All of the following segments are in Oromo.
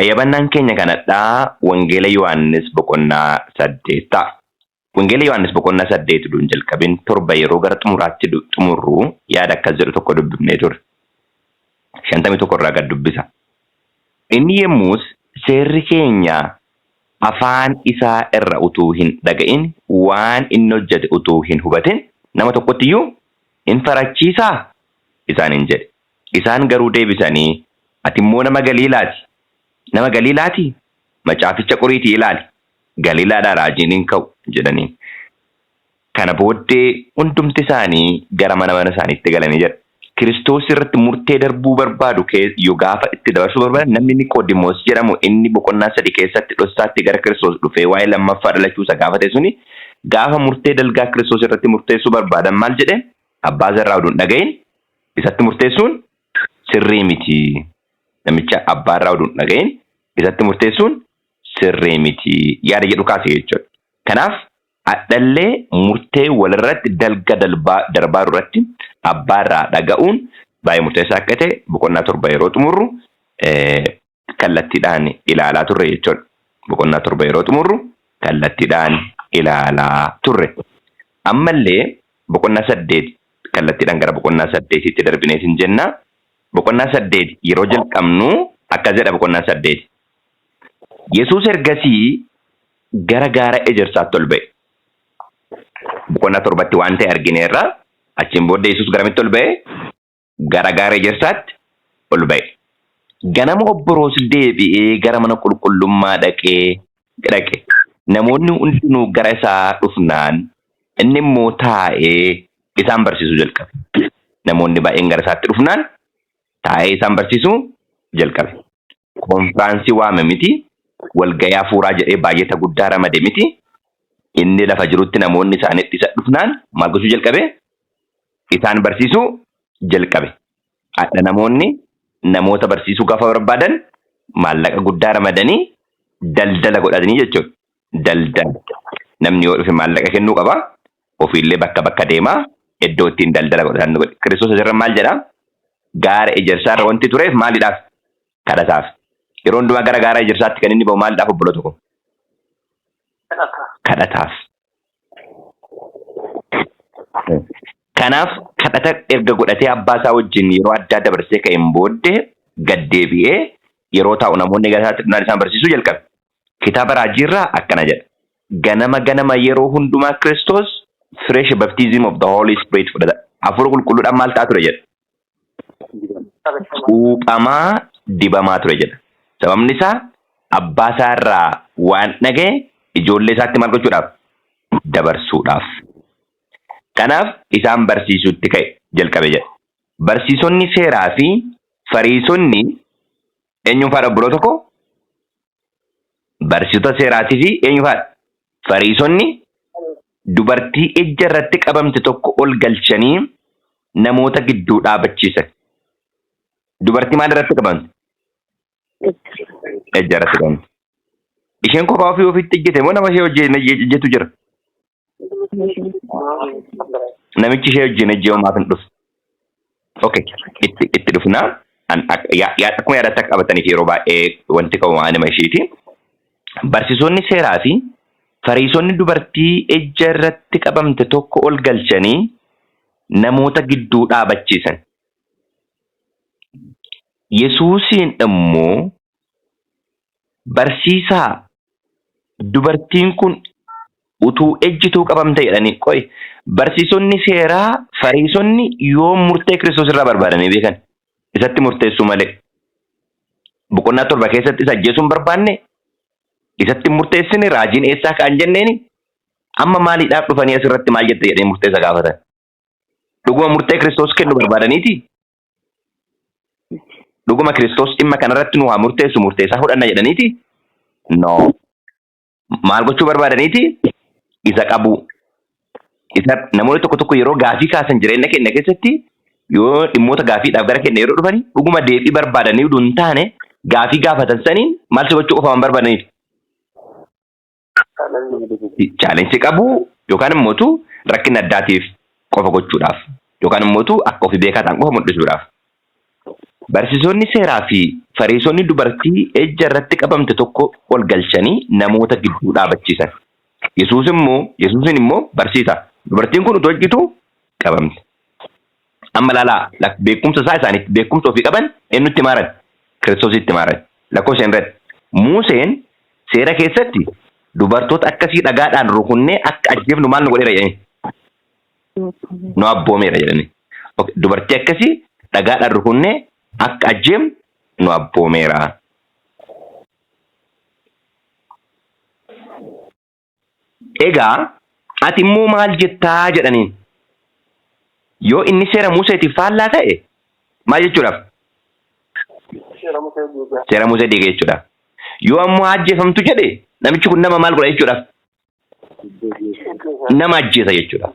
Qayyabannaan keenya kanadhaa Wangeela Yohaannis boqonnaa 8 ta'a. Wangeela Yohaannis boqonnaa 8 utuu hin jalqabin 7 yeroo gara xumuraatti xumurru yaada akkas jedhu tokko dubbifnee ture. 51 irraa gad dubbisa. Inni yemmus seerri keenya afaan isaa irra utuu hin dhaga'in waan inni hojjete utuu hin hubatin nama tokkotti iyyuu in farachiisaa? isaaniin jedhe. Isaan garuu deebisanii, Ati immoo nama Galiilaati? Nama Galiilaatii? Macaaficha qoriitii ilaali! Galiilaadhaa raajiin hin ka'u jedhaniin. Kana booddee hundumti isaanii gara mana mana isaaniitti galanii jedha. Kiristoos irratti murtee darbuu barbaadu yoo gaafa itti dabarsuu barbaadan namni Niqoodimoos jedhamu inni boqonnaa 3 keessatti dhossaatti gara Kiristoos dhufee waa'ee lammaffaa dhalachuu isa gaafate suni gaafa murtee dalgaa Kiristoos irratti murteessuu barbaadan maal jedhe? Abbaa irraa oduu hin dhaga'in isatti murteessuun sirrii miti. Namicha abbaa irraa oduu hin dhaga'in isatti murteessuun sirrii miti yaada jedhu kaase jechuudha. Kanaaf hadhallee murtee walirratti dalga darbaa irratti abbaa irraa dhaga'uun baay'ee murteessaa akka ta'e boqonnaa 7 yeroo xumurru kallattiidhaan ilaalaa turre jechuudha. Boqonnaa 7 yeroo xumurru kallattiidhaan ilaalaa turre. Ammallee boqonnaa 8 kallattiidhaan gara boqonnaa 8tti darbineetiin jenna. Boqonnaa 8 yeroo jalqabnu akkas jedha boqonnaa 8. Yesuus ergasii gara gaara ejersaatti ol ba'e. Boqonnaa 7tti waan ta'e argineerra. Achiin booddee Yesuus garamitti ol ba'e? Gara gaara ejersaatti ol ba'e. Ganama obboroos deebi'ee gara mana qulqullummaa dhaqee dhaqe. Namoonni hundinuu gara isaa dhufnaan inni immoo taa'ee isaan barsiisuu jalqabe. Namoonni baay'een gara isaatti dhufnaan taa'ee isaan barsiisuu jalqabe. Konfiraansii waame miti, walga'ii hafuuraa jedhee baay'ata guddaa ramade miti. Inni lafa jirutti namoonni isaanitti isa dhufnaan maal gochuu jalqabe? Isaan barsiisuu jalqabe. Hadha namoonni namoota barsiisuu gaafa barbaadan maallaqa guddaa ramadanii daldala godhatanii jechuudha. Daldala. Namni yoo dhufe maallaqa kennuu qaba. Ofiillee bakka bakka deemaa iddoo ittiin daldala godhatan godhe. Kiristoos asirra maal jedhaa? Gaara ejersaa irra wanti tureef maalidhaaf? Kadhataaf. Yeroo hundumaa gara gaara ejersaatti kan inni ba'u maalidhaaf obboloota koo? Kadhataaf. Kanaaf kadhata erga godhatee abbaa isaa wajjin yeroo addaa dabarsee ka'een booddee gad deebi'ee yeroo taa'u namoonni gara isaatti dhufnaan isaan barsiisuu jalqabe. Kitaaba raajiirraa akkana jedha. Ganama ganama yeroo hundumaa Kiristoos fresh baptism of the Holy Spirit fudhata. Hafuura qulqulluudhaan maal ta'a ture jedha. Cuuphamaa dibamaa ture jedha. Sababni isaa abbaa isaa irraa waan dhaga'e ijoollee isaatti maal gochuudhaaf? Dabarsuudhaaf. Kanaaf isaan barsiisuutti ka'e jalqabe jedha. Barsiisonni seeraa fi fariisonni eenyuun faadha obboloota koo? Barsiisota seeraatii fi eenyu faadha? Fariisonni dubartii ejja irratti qabamte tokko ol galchanii namoota gidduu dhaabachiisan. Dubartii maal irratti qabamte? Ejja irratti qabamte. Isheen kophaa ofii ofitti ejjete moo nama ishee wajjin ejjetu jira? Namichi ishee wajjin ejjee maaf hin dhufu? Okay, itti dhufna. Akkuma yaadaatti akka qabataniif yeroo baay'ee wanti qabu waanuma ishiiti. Barsiisonni seeraa fi fariisonni dubartii ejja irratti qabamte tokko ol galchanii namoota gidduu dhaabachiisan. Yesuusiin immoo barsiisaa dubartiin kun utuu ejjituu qabamte jedhanii qoy barsiisonni seeraa fariisonni yoo murtee Kiristoos irraa barbaadanii beekan isatti murteessuu malee boqonnaa 7 keessatti isa ajjeesuu hin barbaanne isatti hin murteessine raajiin eessaa ka'an jenneeni amma maaliidhaaf dhufanii asirratti maal jette jedhanii murteessa gaafatan. Dhuguma murtee Kiristoos kennu barbaadaniiti? Dhuguma Kiristoos dhimma kanarratti nu haa murteessu murteessaa fudhanna jedhaniiti? No. Maal gochuu barbaadaniiti? Isa qabuu. Isa namoonni tokko tokko yeroo gaafii kaasan jireenya keenya keessatti yoo dhimmoota gaafiidhaaf gara keenya yeroo dhufani dhuguma deebii barbaadanii utuu hin taane gaafii gaafatan saniin maal si gochuu qofa waan barbaadaniif. Chaalensi qabu yookaan immoo rakkina addaatiif qofa gochuudhaaf yookaan immoo akka ofii beekaa ta'an qofa mul'isuudhaaf. Barsiisonni seeraa fi Fariisonni dubartii ejja irratti qabamte tokko ol galchanii namoota gidduu dhaabachiisan. Yesuus immoo Yesuusin immoo barsiisa. Dubartiin kun utuu ejjitu qabamte. Amma ilaalaa beekumsa isaa isaanitti beekumsa ofii qaban eenyutti maaran? Kiristoositti maaran. Lakkoofsa irratti. Museen seera keessatti dubartoota akkasii dhagaadhaan rukunnee akka ajjeefnu maal nu godheera jedhanii? Nu abboomeera jedhanii. Dubartii akkasii dhagaadhaan rukunnee akka ajjeefnu nu abboomeera. Egaa ati immoo maal jettaa jedhaniin. Yoo inni seera Museetiif faallaa ta'e maal jechuudhaaf? Seera Musee diiga. Seera Musee diiga jechuudhaaf. Yoo ammoo haa ajjeefamtu jedhe namichi kun nama maal godha jechuudhaaf? Nama ajjeesa jechuudha.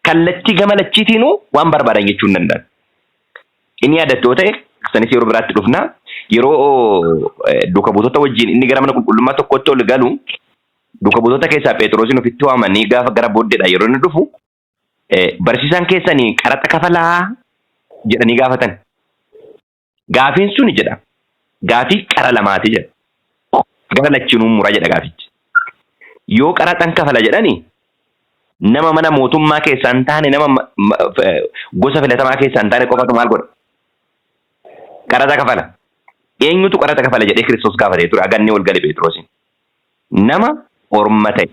Kallattii gama lachiitiinuu waan barbaadan jechuu hin danda'an. Inni yaadattu yoo ta'e sanis yeroo biraatti dhufna. Yeroo duuka buutota wajjin inni gara mana qulqullummaa tokkotti ol galu duuka buutota keessaa Phexrosin ofitti waamanii gaafa gara booddeedha yeroo inni dhufu barsiisaan keessanii qaraxa kafalaa jedhanii gaafatan. Gaafiin suni jedha gaafii qara lamaati jedha. Gara lachinuu mura jedha gaafichi. Yoo qaraxan kafala jedhani nama mana mootummaa keessaa hin taane nama gosa filatamaa keessaa hin taane qofatu maal godha? Qaraxa kafala. Eenyutu qaraxa kafala jedhee Kiristoos gaafatee ture haga inni ol gale Phexrosiin. Nama orma ta'e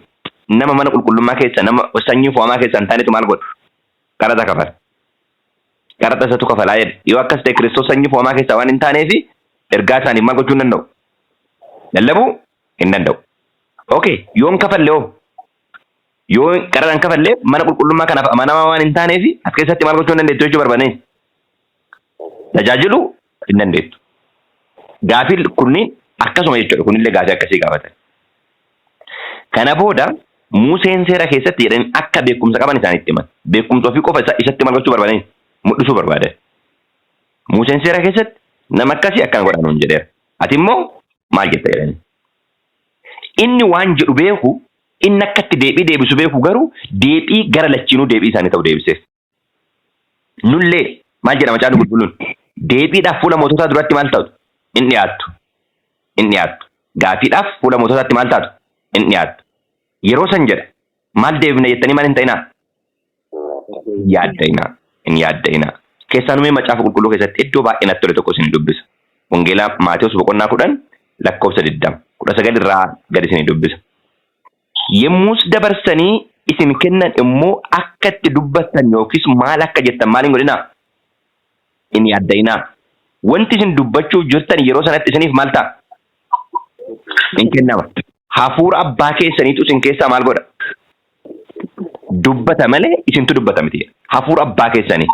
nama mana qulqullummaa keessa nama sanyii fo'amaa keessaa hin taanetu maal godha? Qaraxa kafala. Qaraxa isatu kafalaa jedhe. Yoo akkas ta'e Kiristoos sanyii fo'amaa keessaa waan hin taaneef ergaa isaaniif maal gochuu hin danda'u? Lallabuu hin danda'u. Okay, yoo hin kafalle hoo? Yoo qaraxa hin kafalle mana qulqullummaa kanaaf amanamaa waan hin taaneef as keessatti maal gochuu hin dandeettu jechuu barbaadne? Tajaajiluu hin dandeettu. Gaafii kunniin akkasuma jechuudha. Kunillee gaafii akkasii gaafatan. Kana booda Museen seera keessatti jedhanii akka beekumsa qaban isaanitti himan. Beekumsa ofii qofa isatti maal gochuu barbaadani? Mul'isuu barbaadan. Museen seera keessatti nama akkasii akkana godhaa nuun jedheera. Ati immoo maal jetta jedhanii. Inni waan jedhu beeku, inni akka itti deebii deebisu beeku garuu deebii gara lachiinuu deebii isaanii ta'u deebiseef. Nullee maal jedha macaafni qulqulluun? Deebiidhaaf fuula moototaa duratti maal taatu? In dhiyaattu. In dhiyaattu. Gaafiidhaaf fuula moototaatti maal taatu? In dhiyaattu. Yeroo san jedha maal deebifna jettanii maal hin ta'inaa? Hin yaadda'inaa. Hin yaadda'inaa. Keessaa numee macaafa qulqulluu keessatti iddoo baay'ee natti tole tokko isin dubbisa. Wangeelaa Maatewos boqonnaa 10 lakkoofsa 20 19 irraa gad isin dubbisa. Yemmus dabarsanii isin kennan immoo akka itti dubbattan yookiis maal akka jettan maal hin godhinaa? Hin yaadda'inaa. Wanti isin dubbachuuf jirtan yeroo sanatti isiniif maal ta'a? Hin kennama. Hafuura abbaa keessaniitu isin keessaa maal godha? Dubbata malee isintu dubbata miti. Hafuura abbaa keessanii.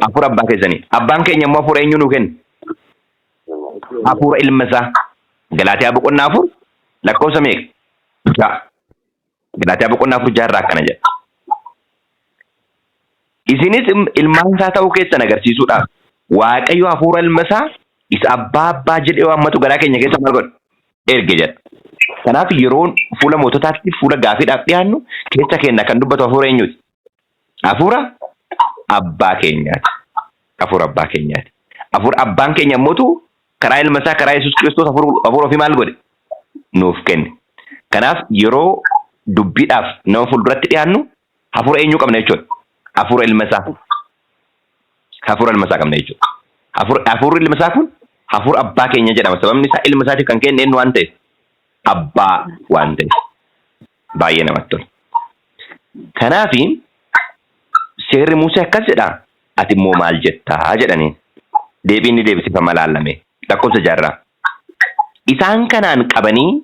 Hafuura abbaa keessanii. Abbaan keenya immoo hafuura eenyu nuu kenna? Hafuura ilma isaa. Galaatiyaa boqonnaa 4 lakkoofsa meeqa? 6. Galaatiyaa boqonnaa 4 jaarraa akkana jedha. Isinis ilmaan isaa ta'uu keessan agarsiisuudhaaf Waaqayyo hafuura ilma isaa isa abbaa abbaa jedhee waammatu garaa keenya keessa maal godha? Erge jedha. Kanaaf yeroo fuula moototaatti fuula gaafiidhaaf dhiyaannu keessa keenya kan dubbatu hafuura eenyuti? Hafuura abbaa keenyaati. Hafuura abbaa keenyaati. Hafuura abbaan keenya immootu karaa ilma isaa karaa Yesuus Kiristoos hafuura ofii maal godhe? Nuuf kenne. Kanaaf yeroo dubbiidhaaf nama fuulduratti dhiyaannu hafuura eenyuu qabna jechuudha? Hafuura ilma isaa. Hafuura ilma isaa qabna jechuudha. Hafuurri ilma isaa kun hafuura abbaa keenya jedhama. Sababni isaa ilma isaatiif kan kenne eenyu waan ta'eef? Abbaa waan ta'eef. Baay'ee namatti tola. Kanaaf seerri Musee akkas jedha ati immoo maal jettaa jedhaniin. Deebii inni deebisifama laallame. Lakkoofsa jaarraa. Isaan kanaan qabanii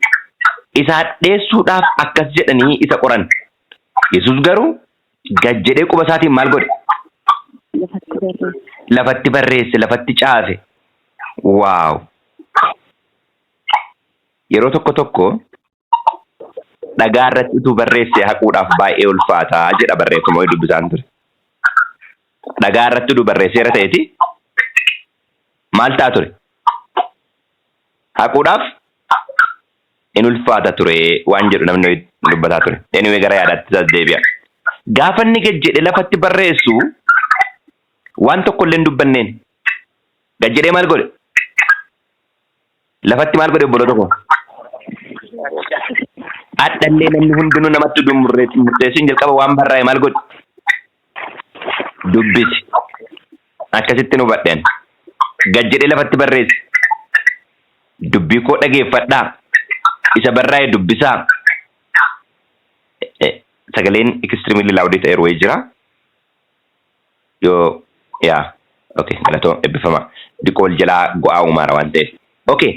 isa hadheessuudhaaf akkas jedhanii isa qoran. Yesus garuu gad jedhee quba isaatiin maal godhe? Lafatti barreesse. Lafatti barreesse, lafatti caafe. Waaw! Yeroo tokko tokko dhagaa irratti utuu barreesse haquudhaaf baay'ee ulfaata jedha barreeffama wayii dubbisaan ture. Dhagaa irratti utuu barreesseera ta'eeti maal ta'a ture? Haquudhaaf in ulfaata ture waan jedhu namni wayii dubbataa ture. Anyway gara yaadaatti isaas deebi'a. Gaafa inni gad jedhe lafatti barreessu waan tokko illee hin dubbanneen. Gad jedhee maal godhe? Lafatti maal godhe obboloota koo? Hadhallee namni hundinuu namatti utuu hin murteessin jalqaba waan barraa'e maal godhe? Dubbisi. Akkasitti nu hubadhe ani. Gad jedhee lafatti barreesse. Dubbii koo dhageeffadhaa. Isa barraa'e dubbisaa. Sagaleen extremely loud ta'e wayii jira. Yoo yaa okay galatoo eebbifama. Diqoo wal jalaa go'aa uumaara waan ta'eef. Okay.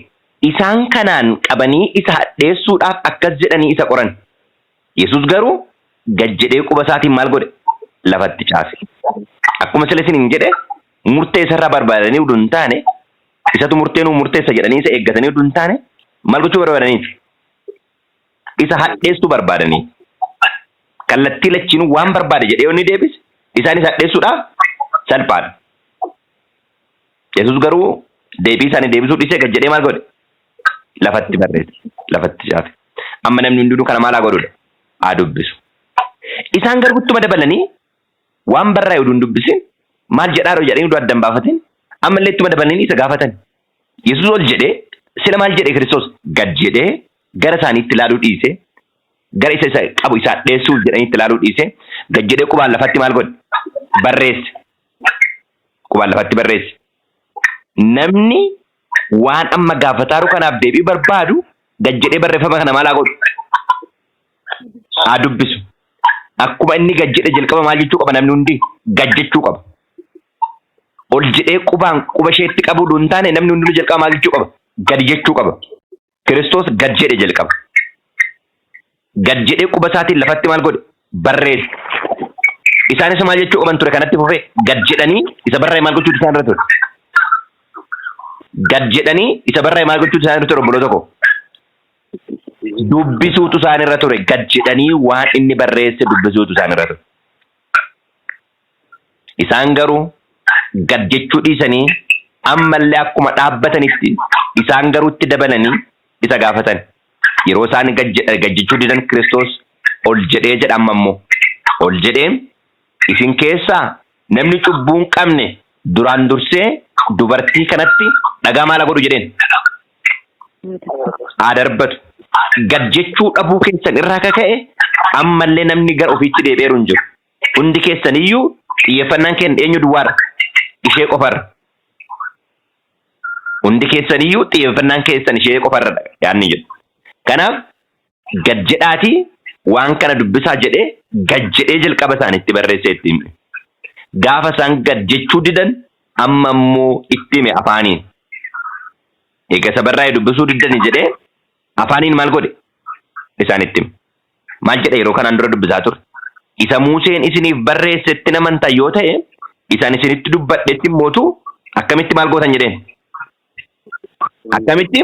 Isaan kanaan qabanii isa hadheessuudhaaf akkas jedhanii isa qoran. Yesus garuu gad jedhee quba isaatiin maal godhe? Lafatti caafe. Akkuma sila isiniin jedhe murtee isarraa barbaadanii utuu hin taane isatu murtee nuu murteessa jedhanii isa eeggatanii utuu hin taane maal gochuu barbaadaniiti? Isa hadheessuu barbaadanii. Kallattii lachiinuu waan barbaade jedhee inni deebise isaanis hadheessuudhaaf salphaadha. Yesus garuu deebii isaanii deebisuu dhiisee gad jedhee maal godhe? Lafatti barreesse. Lafatti caafe. Amma namni hundinuu kana maal haa godhudha? Haa dubbisu. Isaan garuu ittuma dabalanii waan barraa'e utuu hin dubbisin maal jedhaa jedhanii utuu adda hin baafatin ammallee ittuma dabalanii isa gaafatan. Yesus ol jedhee sila maal jedhe Kiristoos gad jedhee gara isaaniitti ilaaluu dhiise gara isa isa qabu isa hadheessuuf jedhanii itti ilaaluu dhiise gad jedhee qubaan lafatti maal godhe? Barreesse. Qubaan lafatti barreesse. Namni waan amma gaafataaru kanaaf deebii barbaadu gad jedhee barreeffama kana maal haa godhu? Haa dubbisu. Akkuma inni gad jedhe jalqaba maal jechuu qaba namni hundi? Gad jechuu qaba. Ol jedhee qubaan quba isheetti qabuu utuu hin taane namni hundinuu jalqaba maal jechuu qaba? Gad jechuu qaba. Kiristoos gad jedhe jalqaba. Gad jedhee quba isaatiin lafatti maal godhe? Barreesse. Isaanis maal jechuu qaban ture kanatti fufee gad jedhanii isa barraa'e maal gochuutu isaan irra ture? Gad jedhanii isa barraa'e maal gochuutu isaan irra ture obboloota koo? Dubbisuutu isaan irra ture. Gad jedhanii waan inni barreesse dubbisuutu isaan irra ture. Isaan garuu gad jechuu dhiisanii ammallee akkuma dhaabbatanitti isaan garuu itti dabalanii isa gaafatan. Yeroo isaan gad jechuu didan Kiristoos ol jedhee jedha amma immoo. Ol jedhee isin keessaa namni cubbuu hin qabne duraan dursee dubartii kanatti dhagaa maal haa godhu jedheen? Haa darbatu. Gad jechuu dhabuu keessan irraa akka ka'e ammallee namni gara ofiitti deebi'eeru hin jiru. Hundi keessan iyyuu xiyyeeffannaan keenya eenyu duwwaarra? Ishee qofarra. Hundi keessan iyyuu xiyyeeffannaan keessan ishee qofarra yaadni jedhu. Kanaaf gad jedhaatii waan kana dubbisaa jedhee gad jedhee jalqaba isaanitti barreessee itti hime. Gaafa isaan gad jechuu didan amma immoo itti hime afaaniin. Eega isa barraa'e dubbisuu diddani jedhee afaaniin maal godhe? Isaanitti hime. Maal jedha yeroo kanaan dura dubbisaa ture? Isa Museen isiniif barreessetti hin amantan yoo ta'e, isa ani isinitti dubbadhetti immootu akkamitti maal gootan jedheen? Akkamitti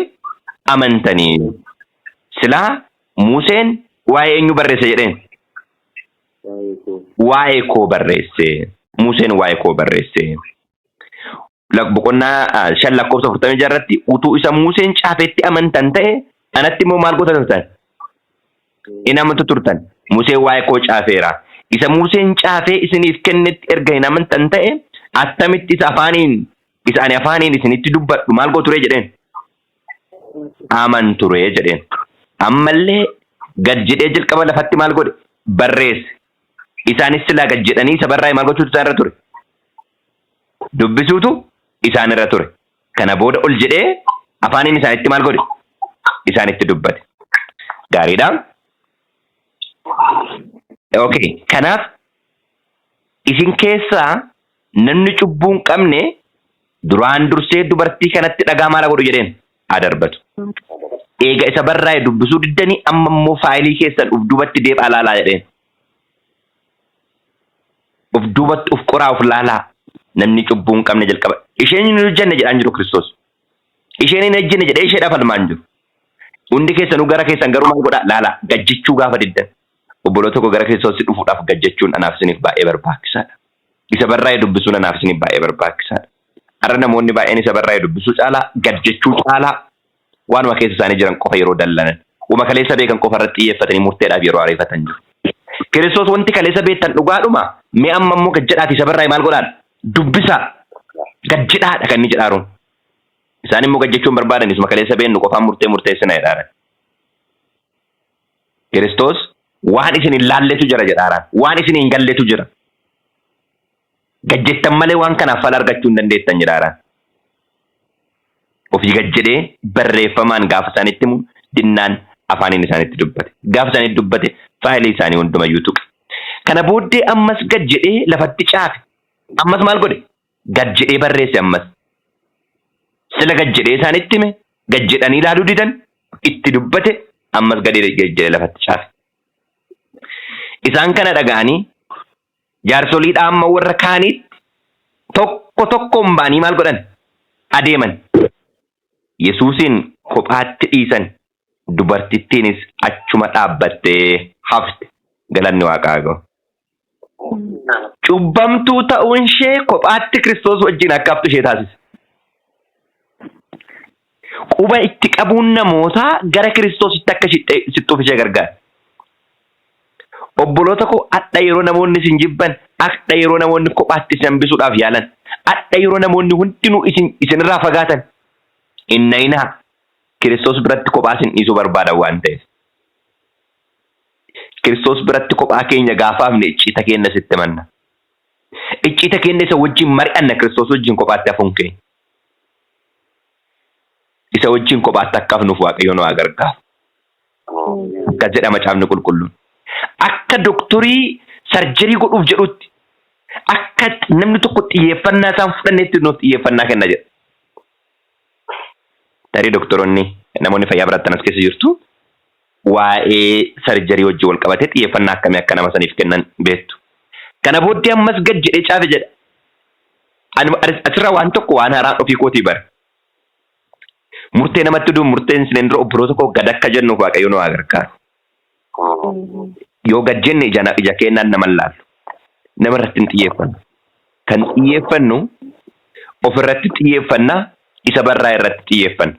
amantanii? Silaa Museen waa'ee eenyu barreesse jedheen? Waa'ee koo barreesse. Museen waa'ee koo barreesse. Boqonnaa 5 lakkoofsa 46 irratti utuu isa Museen caafetti amantan ta'e anatti immoo maal goota turtan? In amantu turtan. Museen waa'ee koo caafeera. Isa Museen caafee isiniif kennetti erga hin amantan ta'e attamitti isa afaaniin isa ani afaaniin isinitti dubbadhu maal gootu ree jedheen? Amantu ree jedheen. Ammallee gad jedhee jalqaba lafatti maal godhe? Barreesse. Isaanis silaa gad jedhanii isa barraa'e maal gochuutu isaan irra ture? Dubbisuutu isaan irra ture. Kana booda ol jedhee afaaniin isaanitti maal godhe? Isaanitti dubbate. Gaariidha. Okay. Kanaaf isin keessaa namni cubbuu hin qabne duraan dursee dubartii kanatti dhagaa maal godhu jedheen haa darbatu. Eega isa barraa'e dubbisuu diddanii amma immoo faayilii keessan uf duubatti deebi'aa laalaa jedheen. Of duubatti of qoraa of laalaa. Namni cubbuu hin qabne jalqaba. Isheen hin hojjenne jedhaan jiru Kiristoos. Isheen hin ejjine jedhee isheedhaaf falmaan jiru. Hundi keessanuu gara keessan garuu maal godhaa laalaa gajjechuu gaafa diddan. Obboloota koo gara Kiristoos dhufuudhaaf gajjechuun anaaf isiniif baay'ee barbaachisaadha. Isa barraa'e dubbisuun anaaf isiniif baay'ee barbaachisaadha. Har'a namoonni baay'een isa barraa'e dubbisuu caalaa gajjechuu caalaa waanuma keessa isaanii jiran qofa yeroo dallanan, wama kaleessa beekan qofa irratti xiyyeeffatanii murteedhaaf yeroo ariifatan jiru. Kiristoos wanti kaleessa beektan dhugaadhuma mee amma immoo gad jedhaatii isa barraa'e maal godhaan? Dubbisaa. Gad jedhaadha kan inni jedhaaruun. Isaan immoo gad jechuu hin barbaadan isuma kaleessa beennu qofaan murtee murteessina jedhaaran. Kiristoos waan isin hin laalletu jira jedhaaraan. Waan isin hin galletu jira. Gad jettan malee waan kanaaf fala argachuu hin dandeettan jedhaaraan. Ofii gad jedhee barreeffamaan gaafa isaanitti himu dinnaan afaaniin isaanitti dubbate. Gaafa isaanitti dubbate faayilii isaanii hundumayyuu tuqe. Kana booddee ammas gad jedhee lafatti caafe. Ammas maal godhe? Gad jedhee barreesse ammas. Sila gad jedhee isaanitti hime, gad jedhanii ilaaluu didan, itti dubbate, ammas gad jedhee lafatti caafe. Isaan kana dhaga'anii jaarsoliidhaa amma warra kaaniitti tokko tokkoon ba'anii maal godhan? Adeeman. Yesuusiin kophaatti dhiisan. Dubartittiinis achuma dhaabbattee hafte. Galanni Waaqaa haa ga'u. Cubbamtuu ta'uun ishee kophaatti Kiristoos wajjin akka haftu ishee taasise. Quba itti qabuun namootaa gara Kiristoositti akka sixxuuf ishee gargaara. Obboloota koo adha yeroo namoonni isin jibban, adha yeroo namoonni kophaatti isin hambisuudhaaf yaalan, adha yeroo namoonni hundinuu isin isinirraa fagaatan, hin na'inaa. Kiristoos biratti kophaa isin dhiisuu barbaadan waan ta'eef. Kiristoos biratti kophaa keenya gaafa hafne icciita keenya sitti himanna. Icciita keenya isa wajjin mari'anna Kiristoos wajjin kophaatti hafuun keenya. Isa wajjin kophaatti akka hafnuuf Waaqayyo nu haa gargaaru. Akkas jedha macaafni qulqulluun. Akka doktorii sarjarii godhuuf jedhutti akka namni tokko xiyyeeffannaa isaan fudhannetti nuuf xiyyeeffannaa kenna jedha. Tarii doktoroonni namoonni fayyaa barattan as keessa jirtu waa'ee sarjarii wajjin wal qabatee xiyyeeffannaa akkamii akka nama saniif kennan beektu. Kana booddee ammas gad jedhee caafe jedha. Ani asirraa waan tokko waan haaraan ofii kootii bare. Murtee namatti duun murteen isin dura obboloota koo gad akka jennuuf Waaqayyo nu haa gargaaru. Yoo gad jenne ija ija keenyaan nama hin laallu. Nama irratti hin xiyyeeffannu. Kan xiyyeeffannu ofirratti xiyyeeffanna isa barraa irratti xiyyeeffanna.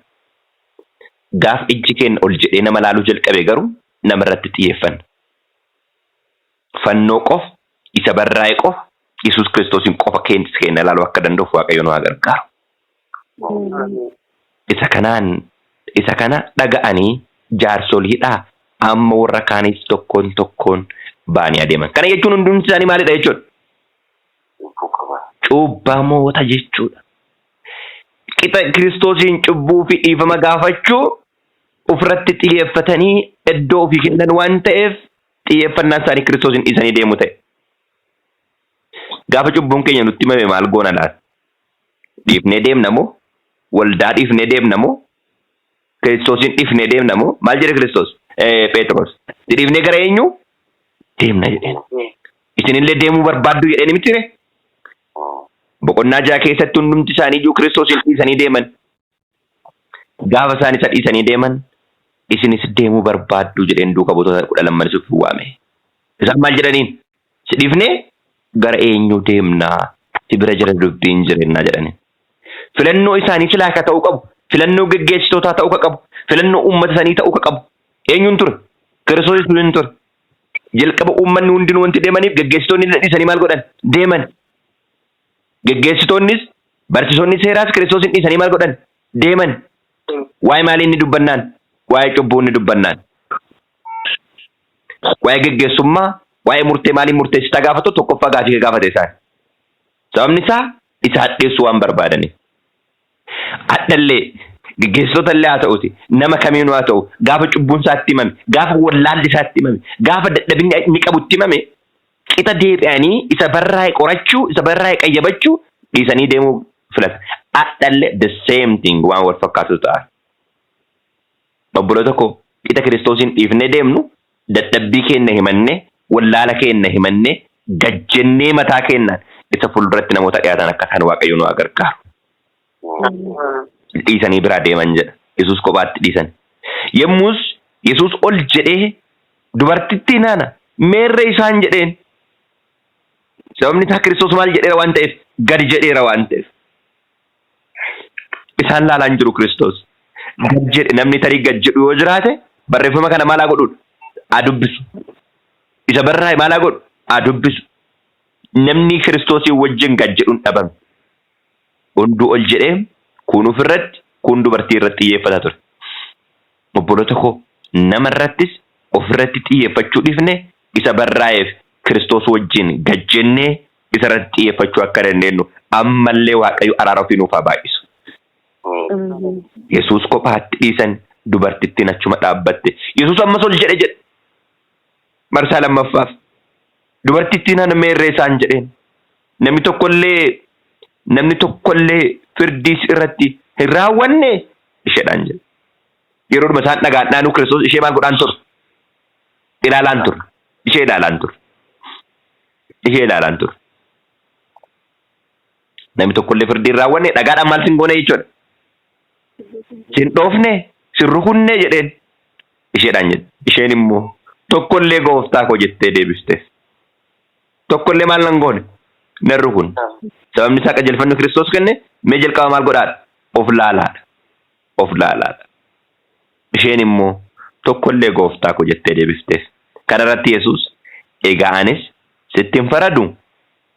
Gaaf ijji keenya ol jedhee nama laaluu jalqabe garuu nama irratti xiyyeeffanna. Fannoo qofa, isa barraa'e qofa, Yesuus Kiristoosiin qofa keenya ilaaluu akka danda'uuf Waaqayyo nu haa gargaaru. Isa kanaan isa kana dhaga'anii jaarsoliidhaa amma warra kaanis tokkoon tokkoon ba'anii adeeman. Kana jechuun hundumti isaanii maalidha jechuudha? Cubbamoota jechuudha. Qixa Kiristoosiin cubbuu fi dhiifama gaafachuu ofirratti xiyyeeffatanii iddoo ofii kennan waan ta'eef xiyyeeffannaan isaanii Kiristoosiin dhiisanii deemu ta'e. Gaafa cubbuun keenya nutti himame maal goona laata? Dhiifnee deemna moo? Waldaa dhiifnee deemna moo? Kiristoosiin dhiifnee deemna moo? Maal jedhe Kiristoos? Phexros. Si dhiifnee gara eenyu? Deemna jedheen. Isinillee deemuu barbaaddu jedheen miti ree? Boqonnaa ja'a keessatti hundumti isaanii iyyuu Kiristoosiin dhiisanii deeman. Gaafa isaan isa dhiisanii deeman isinis deemuu barbaaddu jedheen duuka buutota 12 ofitti waame. Isaan maal jedhaniin? Si dhiifnee gara eenyuu deemnaa? Si bira jira dubbiin jireennaa jedhaniin. Filannoo isaanii silaa ka ta'uu qabu, filannoo geggeessitootaa ta'uu ka qabu, filannoo uummata sanii ta'uu ka qabu eenyuun ture? Kiristoos Yesuusiin ture. Jalqaba uummanni hundinuu wanti deemaniif geggeessitoonni dhiisanii maal godhan? Deeman. Geggeessitoonnis barsiisonni seeraas Kiristoosin dhiisanii maal godhan? Deeman. Waa'ee maalii inni dubbannaan? Waa'ee cubbuu inni dubbannaan. Waa'ee geggeessummaa, waa'ee murtee maaliin murteessitaa gaafatu tokkoffaa gaafii gaafate isaan. Sababni isaa isa hadheessuu waan barbaadaniif. Hadhallee geggeessitoota illee haa ta'uti nama kamiinuu haa ta'u gaafa cubbuun isaa itti himame gaafa wallaalli isaa itti himame gaafa dadhabinni inni qabu itti himame qixa deebi'anii isa barraa'e qorachuu isa barraa'e qayyabachuu dhiisanii deemuu filata. Hadhallee the same thing waan wal fakkaatu ta'a. Obboloota koo qixa Kiristoosiin dhiifnee deemnu dadhabbii keenya himannee wallaala keenya himannee gajjennee mataa keenyaan isa fuulduratti namoota dhiyaatan akka ta'an Waaqayyo nu haa gargaaru. Dhiisanii biraa deeman jedha. Yesuus kophaatti dhiisan. Yommus Yesuus ol jedhee dubartittii nana meerre isaan jedheen. Sababni isaa Kiristoos maal jedheera waan ta'eef gadi jedheera waan ta'eef. Isaan laalaa hin jiru Kiristoos. Gad jedhe namni tarii gad jedhu yoo jiraate barreeffama kana maal haa godhudha? Haa dubbisu. Isa barraa'e maal haa godhu? Haa dubbisu. Namni Kiristoosii wajjin gad jedhu hin dhabame. Hunduu ol jedhee kun ofirratti Kun dubartii irratti xiyyeeffata ture. Obboloota koo nama irrattis ofirratti xiyyeeffachuu dhiifne isa barraa'eef Kiristoos wajjin gad jennee isa irratti xiyyeeffachuu akka dandeenyu ammallee Waaqayyo araara ofii nuuf haa baay'isu. Yesuus kophaatti dhiisan dubartittiin achuma dhaabbatte. Yesuus ammas ol jedhe jedhe. Marsaa lammaffaaf. Dubartittiin ana meerree isaan jedheen. Namni tokkollee namni tokkollee firdii si irratti hin raawwanne isheedhaan jedhe. Yeroodhuma isaan dhagaan dhaanuu Kiristoos ishee maal godhaan ture? Ilaalaan ture. Ishee ilaalaan ture. Ishee ilaalaan ture. Namni tokkollee firdii hin raawwanne dhagaadhaan maal sin goone jechuudha. Sin dhoofne, sin rukunne jedheen isheedhaan jedhe. Isheen immoo tokkollee gooftaa koo jettee deebifteef. Tokkollee maal nan goone? Nan rukunne. Sababni isaa qajeelfanni Kiristoos kenne mee jalqaba maal godhaadha? Of laalaadha. Of laalaadha. Isheen immoo tokkollee gooftaa koo jettee deebifteef. Kana irratti Yesuus egaa anis sitti hin faradu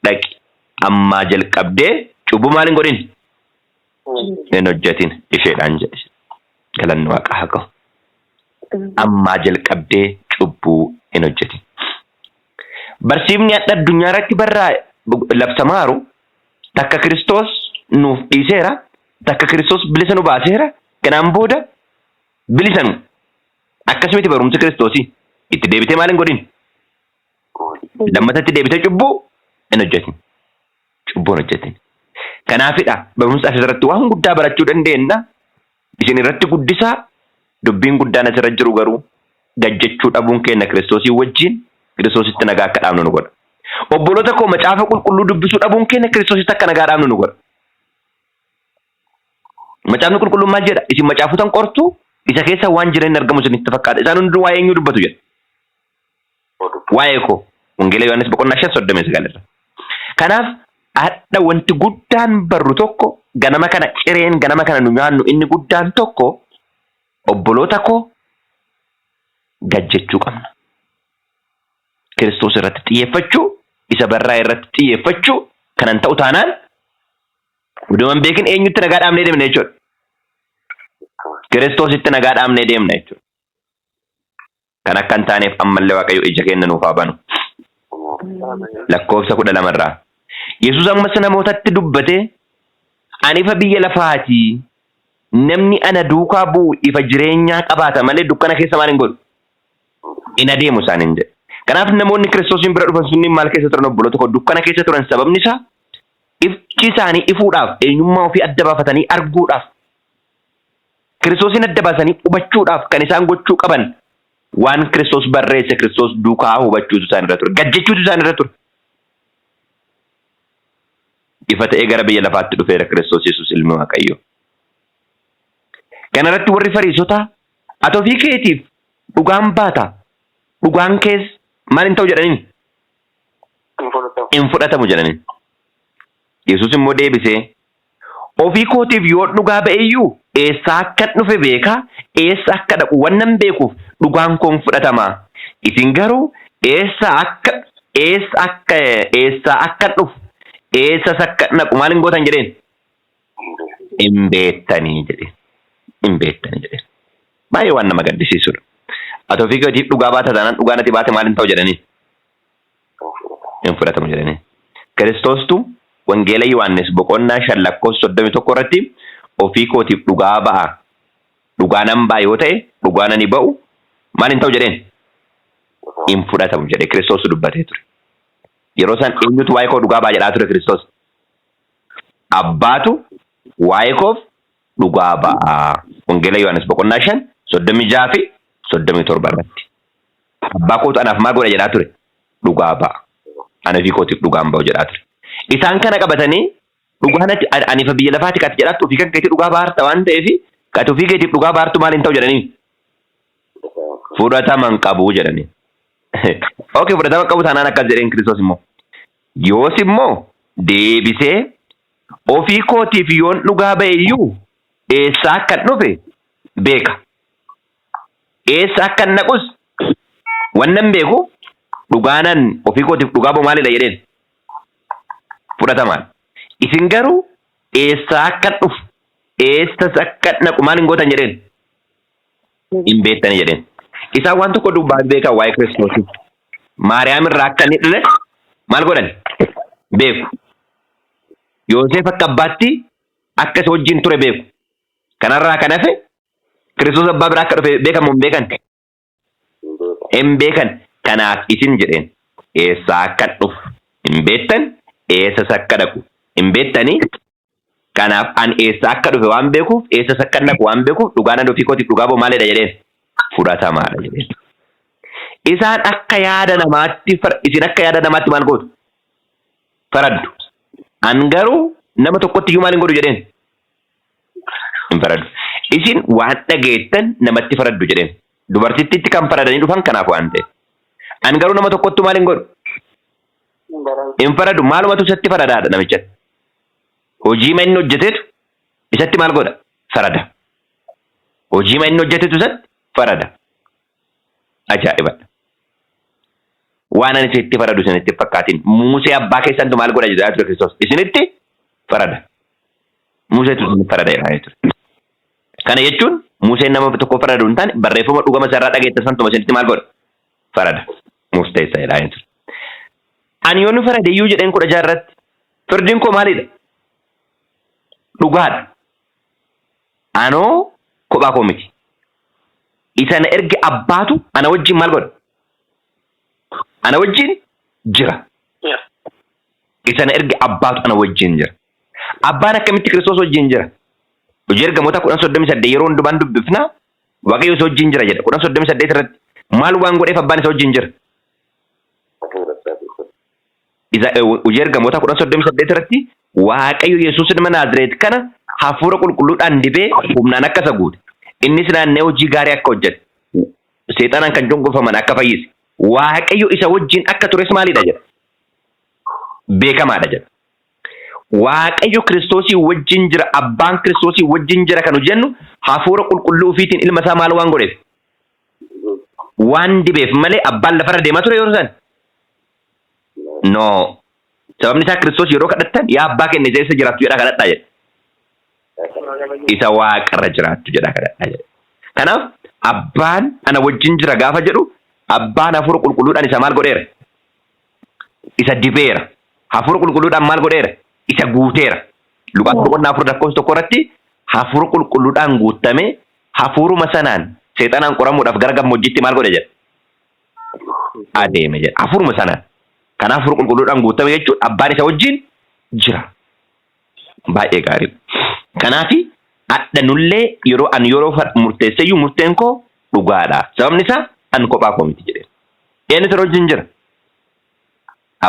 dhaqi ammaa jalqabdee cubbuu maal hin godhin? Hin hojjetin isheedhaan jedhe. Galanni Waaqaa haa ga'u. Ammaa jalqabdee cubbuu hin hojjetin. Barsiifni adda addunyaa irratti barraa labsamaaru takka Kiristoos nuuf dhiiseera, takka Kiristoos bilisa nu baaseera, kanaan booda bilisa nu. Akkasumatti barumsi Kiristoosii itti deebitee maal hin godhin? Lammatatti deebitee cubbuu hin hojjetin. Cubbuu hin hojjetin. Kanaafidha barumsa asirratti waan guddaa barachuu dandeenya. Isin irratti guddisaa dubbiin guddaan asirra jiru garuu gajjechuu dhabuun keenya Kiristoosii wajjin Kiristoositti nagaa akka dhaabnu nu godha. Obboloota koo macaafa qulqulluu dubbisuu dhabuun keenya Kiristoositti akka nagaa dhaabnu nu godha. Macaafni qulqulluun maal jedha? Isin macaafotan qortu isa keessa waan jireenya argamu isinitti fakkaata. Isaan hundinuu waa'ee eenyuu dubbatu jedha. Waa'ee koo. Wangeela Yohaannis boqonnaa 5 39 irra. Kanaaf hadha wanti guddaan barru tokko ganama kana cireen ganama kana nu nyaannu inni guddaan tokko obboloota koo gad jechuu qabna. Kiristoos irratti xiyyeeffachuu, isa barraa irratti xiyyeeffachuu kanan ta'u taanaan Oduma hin beekin eenyutti nagaa dhaabnee deemna jechuudha. Kiristoositti nagaa dhaabnee deemna jechuudha. Kan akka hin taaneef ammallee Waaqayyo ija keenya nuuf haa banu. Lakkoofsa 12 irraa. Yesuus ammas namootatti dubbatee, ani ifa biyya lafaati. Namni ana duukaa bu'u ifa jireenyaa qabaata malee dukkana keessa maal hin godhu? Hin adeemu isaaniin jedhe. Kanaaf namoonni Kiristoosiin bira dhufan sunniin maal keessa turan obboloota koo dukkana keessa turan sababni isaa ifti isaanii ifuudhaaf eenyummaa ofii adda baafatanii arguudhaaf Kiristoosiin adda baasanii hubachuudhaaf kan isaan gochuu qaban waan Kiristoos barreesse Kiristoos duukaa hubachuutu isaan irra ture. Gad jechuutu isaan irra ture. Ifa ta'ee gara biyya lafaatti dhufeera Kiristoos Yesuus ilmi Waaqayyoo. Kana irratti warri Fariisotaa ati ofii keetiif dhugaan baata dhugaan kees maal hin ta'u jedhaniin Hin fudhatamu. hin fudhatamu jedhaniin. Yesuus immoo deebisee ofii kootiif yoo dhugaa ba'eyyuu eessaa akkan dhufe beekaa eessa akka dhaqu wannan beekuuf dhugaan koo hin fudhatama. Isin garuu eessa akka eessa akka eessaa akkan dhufu eessas akka dhaqu maal hin gootan jedheen hin beektanii jedheen. Hin beektanii jedheen. Baay'ee waan nama gaddisiisudha. Ati ofii keetiif dhugaa baata taanaan dhugaan ati baate maal hin ta'u jedhanii hin fudhatamu jedhanii. Kiristoostu Wangeela Yohaannis boqonnaa 5 lakkoofsa 31 irratti ofii kootiif dhugaa ba'a. Dhugaa nan ba'a yoo ta'e dhugaan ani ba'u maal hin ta'u jedheen hin fudhatamu jedhe Kiristoostu dubbatee ture. Yeroo san eenyutu waa'ee koo dhugaa ba'a jedhaa ture Kiristoos? Abbaatu waa'ee koof dhugaa ba'a. Wangeela Yohaannis boqonnaa 5 36 fi 37 irratti. Abbaa kootu anaaf maal godha jedhaa ture? Dhugaa ba'a. Ani ofii kootiif dhugaa hin ba'u jedhaa ture. Isaan kana qabatanii dhugaan ati ani ifa biyya lafaati kati jedhaattu ofii kan keetii dhugaa baarta waan ta'eef kati ofii keetiif dhugaa baartu maal hin ta'u jedhanii fudhatama hin qabu jedhanii. Okay, fudhatama qabu taanaan akkas jedheen Kiristoos immoo. Yoos immoo deebisee ofii kootiif yoon dhugaa ba'e iyyuu eessaa akkan dhufe beeka. Eessa akkan dhaqus wannan beeku dhugaanan ofii kootiif dhugaa ba'u maalidha jedheen fudhatamaan. Isin garuu eessaa akkan dhufu Eessas akka dhaqu maal hin gootan jedheen? Hin beektani jedheen. Isaan waan tokko dubbaan beekan waa'ee Kiristoosii. Maariyaam irraa akka inni dhalate maal godhan? Beeku. Yoosef akka abbaatti akka isa wajjin ture beeku. Kanarraa kan hafe Kiristoos abbaa biraa akka dhufe beekan moo hin beekan? Hin beekan. Kanaaf isin jedheen eessaa akka dhufu hin beektan, eessas akka dhaqu hin beektanii. Kanaaf an eessaa akka dhufe waan beekuuf, eessas akka dhaqu waan beekuuf dhugaan ani ofii kootiif dhugaa ba'u maalidha jedheen? Fudhatamaadha jedheen. Isaan akka yaada namaatti isin akka yaada namaatti maal gootu? Faraddu. An garuu nama tokkotti iyyuu maal hin godhu jedheen? Hin faraddu. Isin waan dhageettan namatti faraddu jedheen. Dubartittiitti kan faradanii dhufan kanaaf waan ta'eef. An garuu nama tokkottu maal hin godhu? Hin faradu. Maalumatu isatti faradaadha namichatti? Hojii ma inni hojjetetu isatti maal godha? Farada. Hojii ma inni hojjetetu isatti farada. Ajaa'ibadha. Waan ani isinitti faradu isinitti hin fakkaatin. Musee abbaa keessantu maal godha jedhaa ture Kiristoos. Isinitti farada. Museetu isinitti farada jedhaa ture. Kana jechuun Museen nama tokko faradu hin taane barreeffama dhugama isarraa dhageettan santuma isinitti maal godha? Farada. Murteessa jedhaa ture. Ani yoon farade iyyuu jedheen 16 irratti firdiin koo maalidha? Dhugaadha. Anoo kophaa koo miti. Isa na erge abbaatu ana wajjin maal godha? Ana wajjin jira. Isa na erge abbaatu ana wajjin jira. Abbaan akkamitti Kiristoos wajjin jira? Hojii ergamoota 10:38 yeroo hundumaan dubbifna. Waaqayyo isa wajjin jira jedha. 10:38 irratti maal waan godheef abbaan isa wajjin jira? Isa hojii ergamoota 10:38 irratti Waaqayyo Yesuus ilma Naazireet kana hafuura qulqulluudhaan dibee humnaan akka isa guute. Innis naanna'ee hojii gaarii akka hojjete. Seexanaan kan cunqurfaman akka fayyise. Waaqayyo isa wajjin akka tures maalidha jedha? Beekamaadha jedha. Waaqayyo Kiristoosii wajjin jira, abbaan Kiristoosii wajjin jira kan jennu hafuura qulqulluu ofiitiin ilma isaa maal waan godheef? Waan dibeef malee abbaan lafarra deemaa ture yeroo san? No. Sababni isaa Kiristoos yeroo kadhattan yaa abbaa keenya isa eessa jiraattu jedhaa kadhadhaa jedhe. Isa waaqarra jiraattu jedhaa kadhadhaa jedhe. Kanaaf abbaan ana wajjin jira gaafa jedhu abbaan hafuura qulqulluudhaan isa maal godheera? Isa dibeera. Hafuura qulqulluudhaan maal godheera? Isa guuteera. Luqaas boqonnaa 4 lakkoofsa 1 irratti hafuura qulqulluudhaan guutamee hafuuruma sanaan seexanaan qoramuudhaaf gara gammoojjiitti maal godhe jedha? Adeeme jedha. Hafuuruma sanaan. Kanaaf hafuura qulqulluudhaan guutame jechuun abbaan isa wajjin jira. Baay'ee gaarii. Kanaaf adha nullee yeroo ani yeroo murteesseyyuu murteen koo dhugaadha. Sababni isaa an kophaa koo miti jedhee. Eenyu isa wajjin jira?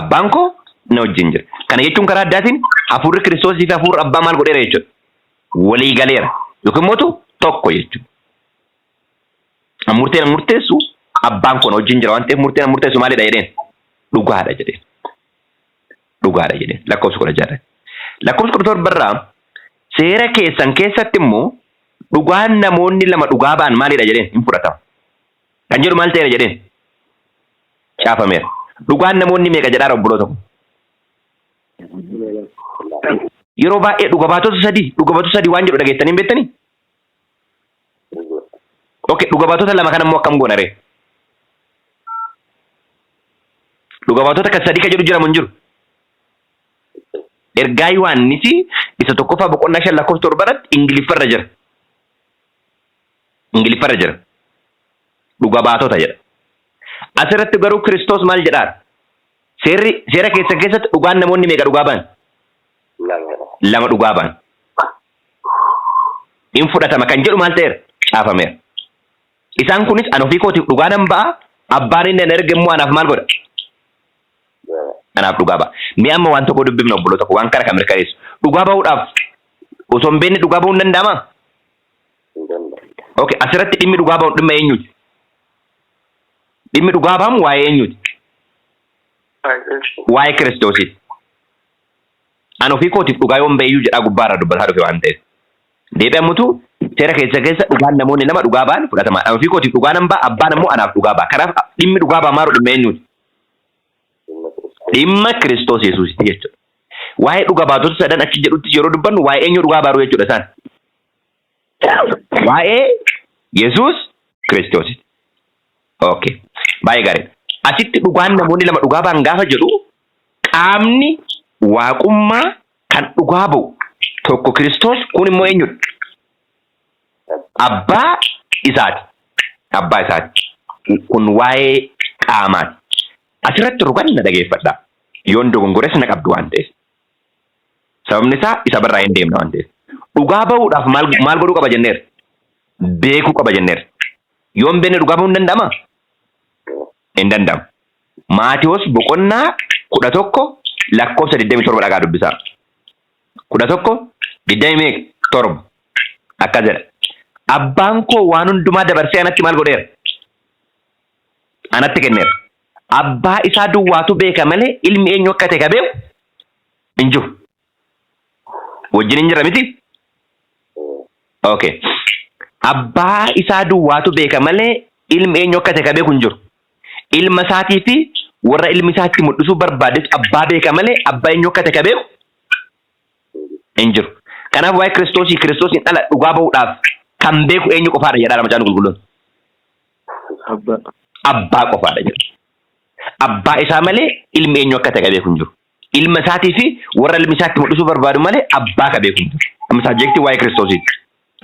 Abbaan koo na wajjin jira. Kana jechuun karaa addaatiin hafuurri Kiristoosii fi hafuurri abbaa maal godheera jechuudha? Walii galeera. Yookiin immoo tokko jechuudha. Murteen an murteessu abbaan koo na wajjin jira waan ta'eef murteen an murteessu maalidha jedheen? Dhugaadha jedheen. Dhugaadha jedheen. Lakkoofsa 16 irratti. Lakkoofsa 17 irraa seera keessan keessatti immoo dhugaan namoonni lama dhugaa ba'an maalidha jedheen hin fudhatama. Kan jedhu maal ta'eera jedheen? Caafameera. Dhugaan namoonni meeqa jedhaara obboloota koo? Yeroo baay'ee dhuga baatota sadii dhuga baatota sadii waan jedhu dhageessanii hin beektanii? Okay, dhuga baatota lama kana immoo akkam goona ree? Dhuga baatota kan sadii kan jedhu jira moo hin jiru? Ergaa Yohaannisi isa tokkoffaa boqonnaa 5 lakkoofsa 7 irratti Ingiliffarra jira. Ingiliffarra jira. Dhuga baatota jedha. Asirratti garuu Kiristoos maal jedhaa? Seerri seera keessan keessatti dhugaan namoonni meeqa dhugaa ba'an? Lama dhugaa ba'an. In fudhatama kan jedhu maal ta'eera? Caafameera. Isaan kunis an ofii kootiif dhugaa nan ba'a, abbaan inni na erge immoo anaaf maal godha? Anaaf dhugaa ba'a. Mee amma waan tokko dubbifna obboloota koo waan kana kan mirkaneessu. Dhugaa ba'uudhaaf osoo hin beekne dhugaa ba'uun danda'amaa? Okay, asirratti dhimmi dhugaa ba'uun dhimma eenyuti? Dhimmi dhugaa ba'amu waa'ee eenyuti? Waa'ee Kiristoosiiti. An ofii kootiif dhugaa yoon ba'e iyyuu jedhaa gubbaarraa dubbataa dhufe waan ta'eef. Deebi'ee ammutu seera keessa keessa dhugaan namoonni lama dhugaa ba'an fudhatama. An ofii kootiif dhugaa nan ba'a, abbaan ammoo anaaf dhugaa ba'a. Kanaaf dhimmi dhugaa ba'a maaloo dhimma eenyuuti? Dhimma Kiristoos Yesuusiiti jechuudha. Waa'ee dhuga baatota sadan achi jedhutti yeroo dubbannu waa'ee eenyu dhugaa baaru jechuudha isaan? Waa'ee Yesuus Kiristoos. Okay. Baay'ee gaariidha. Asitti dhugaan namoonni lama dhugaa ba'an gaafa jedhu, qaamni waaqummaa kan dhugaa ba'u tokko Kiristoos, kun immoo eenyudha? Abbaa isaati. Abbaa isaati. Kun waa'ee qaamaati. Asirratti rugan na dhageeffadha. Yoon dogongores na qabdu waan ta'eef. Sababni isaa isa barraa hin deemna waan ta'eef. Dhugaa ba'uudhaaf maal maal godhuu qaba jenneera? Beekuu qaba jenneera. Yoo hin beekne dhugaa ba'uu hin danda'amaa? Hin danda'amu. Maatewos boqonnaa 11 lakkoofsa 27 dhagaa dubbisaa. 11 20 meeqa? Torba. Akkas jedha. Abbaan koo waan hundumaa dabarsee anatti maal godheera? Anatti kenneera. Abbaa isaa duwwaatu beeka malee ilmi eenyu akka ta'e ka beeku hin jiru. Wajjin hin jirra miti? Okay. Abbaa isaa duwwaatu beeka malee ilmi eenyu akka ta'e ka beeku hin jiru. Ilma isaatii fi warra ilmi isaa itti mul'isuu barbaadetu abbaa beeka malee abbaa eenyu akka ta'e ka beeku hin jiru. Kanaaf waa'ee Kiristoosii Kiristoosiin ala dhugaa bahuudhaaf kan beeku eenyu qofaadha jedhaara Macaafni Qulqulluun. Abbaa. Abbaa qofaadha jedha. Abbaa isaa malee ilmi eenyu akka ta'e ka beeku hin jiru. Ilma isaatii fi warra ilmi isaatti mul'isuu barbaadu malee abbaa ka beeku hin jiru. Amma saabjektii waa'ee Kiristoosiiti.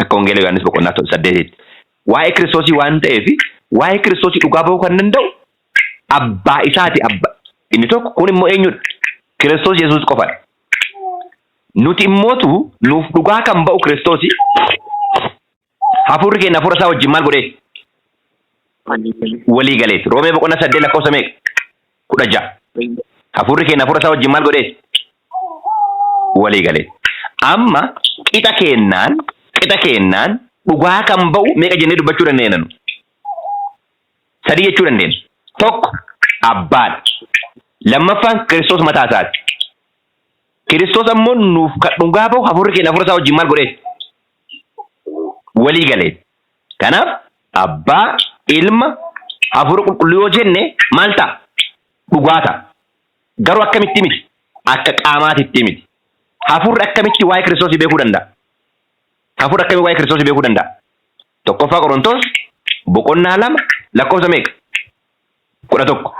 Akka Wangeela Yohaannis boqonnaa 8tti. Waa'ee Kiristoosii waan ta'eef, waa'ee Kiristoosii dhugaa bahuu kan danda'u abbaa isaati. Abba inni tokko kun immoo eenyudha? Kiristoos Yesuus qofadha. Nuti immootu nuuf dhugaa kan ba'u Kiristoosi. Hafuurri keenya hafuura isaa wajjin maal godhee? Walii galeeti. Roomee boqonnaa 8 lakkoofsa meeqa? 16. Hafuurri keenya hafuura isaa wajjin maal godhee? Walii galeeti. Amma qixa keennaan dhugaa kan ba'u meeqa jennee dubbachuu dandeenya nu? Sadii jechuu dandeenya. Tokko abbaadha. Lammaffaan Kiristoos mataa isaati. Kiristoos ammoo nuuf kan dhugaa ba'u hafuurri keenya hafuura isaa wajjin maal godhee? Walii galeeti. Kanaaf abbaa, ilma, hafuura qulqulluu yoo jenne maal ta'a? Dhugaa ta'a. Garuu akkamitti miti? Akka qaamaatitti miti. Hafuurri akkamitti waa'ee Kiristoosii beekuu danda'a? Hafuurri akkamitti waa'ee Kiristoosii beekuu danda'a? Tokkoffaa Qorontos boqonnaa 2 lakkoofsa meeqa? 11.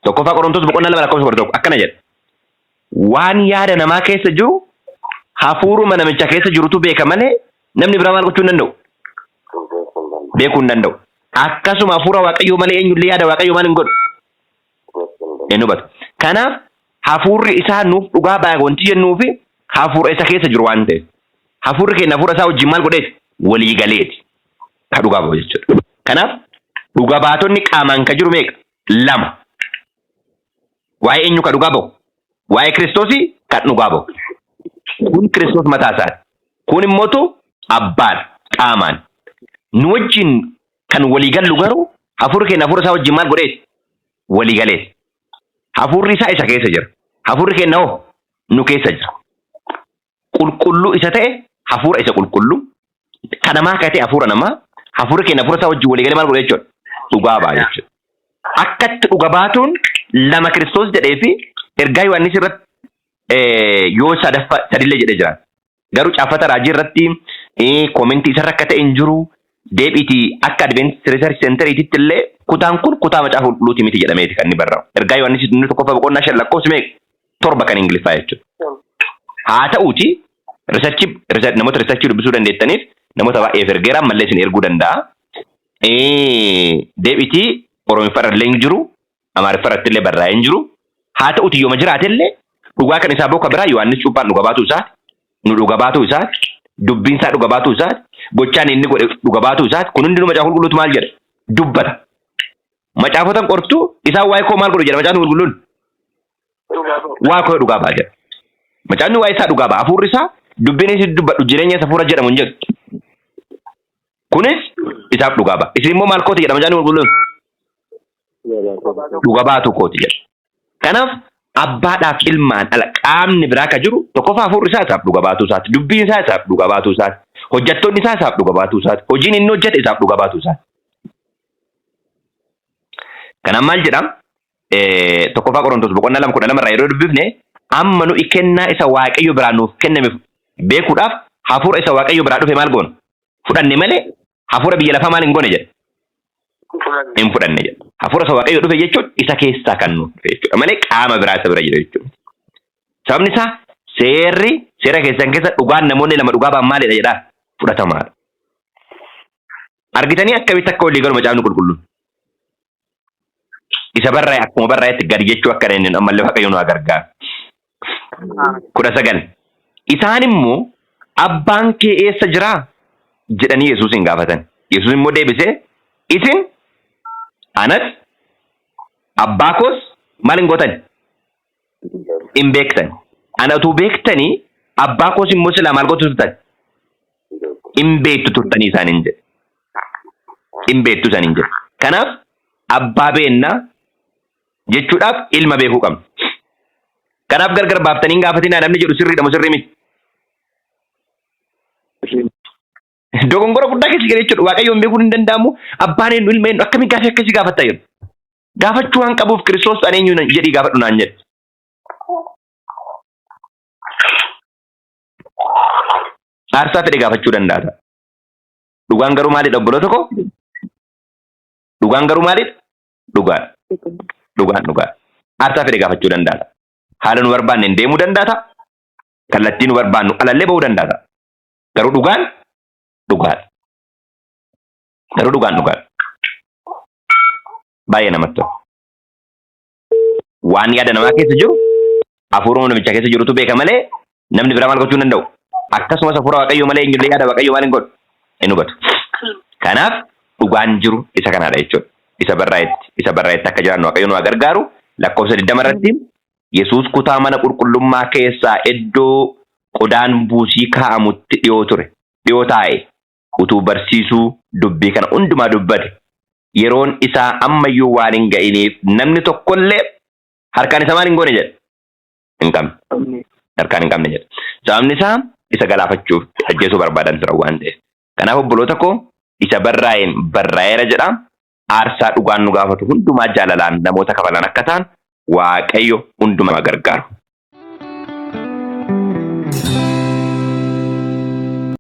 Tokkoffaa Qorontos boqonnaa 2 lakkoofsa 11 akkana jedha. Waan yaada namaa keessa jiru hafuuruma namicha keessa jirutu beeka malee namni biraa maal gochuu hin danda'u? Beekuu hin danda'u. Akkasuma hafuura Waaqayyoo malee eenyullee yaada Waaqayyoo maal hin godhu? Hin hubatu. Kanaaf hafuurri isaa nuuf dhugaa ba'a wanti jennuufi hafuura isa keessa jiru waan ta'eef. Hafuurri keenya hafuura isaa wajjin maal godheeti? Walii galeeti. Ka dhugaa ba'u jechuudha. Kanaaf dhuga baatonni qaamaan ka jiru meeqa? Lama. Waa'ee eenyu ka dhugaa ba'u? Waa'ee Kiristoosii kan dhugaa ba'u. Kun Kiristoos mataa isaati. Kun immootu abbaadha qaamaan. Nu wajjin kan walii gallu garuu hafuurri keenya hafuura isaa wajjin maal godheeti? Walii galeeti. Hafuurri isaa isa keessa jira. Hafuurri keenya hoo nu keessa jira. Qulqulluu isa ta'e hafuura isa qulqulluu, kan namaa akka ta'e hafuura namaa, hafuurri keenya hafuura isaa wajjin walii galee maal godha jechuudha? Dhugaa ba'a jechuudha. Akkatti dhuga baatuun lama Kiristoos jedhee fi ergaa Yohaannis irratti yoo sadaffaa sadillee jedhee jira. Garuu caaffata raajii irratti koomentii isarra akka ta'e hin jiru. Deebiitii akka Adventist Research Centeriititti illee kutaan kun kutaa macaafa qulqulluuti miti jedhameeti kan inni barraa'u. Ergaa Yohaannis inni tokkoffaa boqonnaa 5 lakkoofsi meeqa? 7 kan Ingiliffaa jechuudha. Haa ta'uuti research namoota research dubbisuu dandeettaniif namoota baay'eef ergeera, ammallee isin erguu danda'a. Deebiitii Oromiffaa irra illee hin jiru, Amaariffaa irratti illee barraa'ee hin jiru. Haa ta'uuti yooma jiraate illee dhugaa kan isaa booka biraa Yohaannis cuuphaan dhuga baatuu isaati, nu dhuga baatuu isaati, dubbiin isaa dhuga baatuu isaati, gochaan inni godhe dhuga baatuu isaati. Kun hundinuu macaafa qulqulluutu maal jedha? Dubbata. Macaafota qortuu isaan waa'ee koo maal godhu jedha macaafni qulqulluun? Waa koo dhugaa ba'a jedha. Macaafni waa'ee isaa dhugaa ba'a. Hafuurri isaa dubbiin inni dubbadhu jireenya isa hafuura jedhamu hin jedhu. Kunis isaaf dhugaa ba'a. Isin immoo maal kooti jedha macaafni qulqulluun? Dhuga baatu kooti jedha. Kanaaf abbaadhaaf ilmaan ala qaamni biraa ka jiru tokkoffaa hafuurri isaa isaaf dhuga baatuu isaati. Dubbiin isaa isaaf dhuga baatuu isaati. Hojjettoonni isaa isaaf dhuga baatuu isaati. Hojiin inni hojjete isaaf dhuga baatuu isaati. Kanaaf maal jedha? Tokkoffaa Qorontos boqonnaa 2 12 irraa yeroo dubbifne, amma nuyi kennaa isa Waaqayyo biraa nuuf kenname beekuudhaaf hafuura isa Waaqayyo biraa dhufe maal goona? Fudhanne malee hafuura biyya lafaa maal hin goone jedha. Hin fudhanne jedha. Hafuura isa Waaqayyoo dhufe jechuun isa keessaa kan nuuf dhufe jechuudha malee qaama biraa isa bira jira jechuudha. Sababni isaa seerri seera keessan keessa dhugaan namoonni lama dhugaa ba'an maalidha jedhaa fudhatamaadha. Argitanii akkamitti akka walii galu macaafni qulqulluun. Isa barraa'e akkuma barraa'etti gadi jechuu akka inni ammallee Waaqayyo nu haa gargaaru. 19. Isaan immoo abbaan kee eessa jiraa jedhanii Yesuusin gaafatan. Yesuus immoo deebisee isin anas abbaa koos maal hin gootan? Hin beektan. Ana utuu beektanii abbaa koos immoo silaa maal gootu turtan? Hin beektu turtanii isaaniin jedhe. Hin beektu isaaniin jedhe. Kanaaf abbaa beennaa jechuudhaaf ilma beekuu qabna. Kanaaf gargar baaftanii hin gaafatinaa namni jedhu sirriidha moo sirrii miti? Dogongora guddaa keessa jira jechuudha. Waaqayyoon beekuun hin danda'amu. Abbaan eenyu ilma eenyu akkamiin gaafii akkasii gaafatta jedhu. Gaafachuu waan qabuuf Kiristoos ani eenyu jedhii gaafadhu naan jedhe. Aarsaa fedhe gaafachuu danda'a. ta'a. Dhugaan garuu maalidha obboloota koo? Dhugaan garuu maalidha? Dhugaadha. Dhugaan dhugaadha. Aarsaa fedhe gaafachuu danda'a. ta'a. Haala nu barbaanne hin deemuu danda'a. ta'a. Kallattii nu barbaannu alallee bahuu danda'a. ta'a. Garuu dhugaan dhugaadha. Garuu dhugaan dhugaadha. Baay'ee namatti tola. Waan yaada namaa keessa jiru hafuuruma namicha keessa jirutu beeka malee namni biraa maal gochuu hin danda'u. Akkasumas hafuura Waaqayyoo malee eenyullee yaada Waaqayyoo maal hin godhu hin hubatu. Kanaaf dhugaan jiru isa kanaadha jechuudha. Isa barraa'etti isa barraa'etti akka jiraannu Waaqayyo nu haa gargaaru. Lakkoofsa 20 irratti Yesuus kutaa mana qulqullummaa keessaa iddoo qodaan buusii kaa'amutti dhiyoo ture dhiyoo taa'e utuu barsiisuu dubbii kana hundumaa dubbate. Yeroon isaa ammayyuu waan hin ga'iniif namni tokkollee harkaan isa maal hin goone jedhe? Hin qabne. Harkaan hin qabne jedhe. Sababni isaa isa galaafachuuf ajjeesuu barbaadan turan waan ta'eef. Kanaaf obboloota koo isa barraa'een barraa'eera jedha. Aarsaa dhugaan nu gaafatu hundumaa jaalalaan namoota kafalan akka ta'an Waaqayyo hundumaa gargaaru.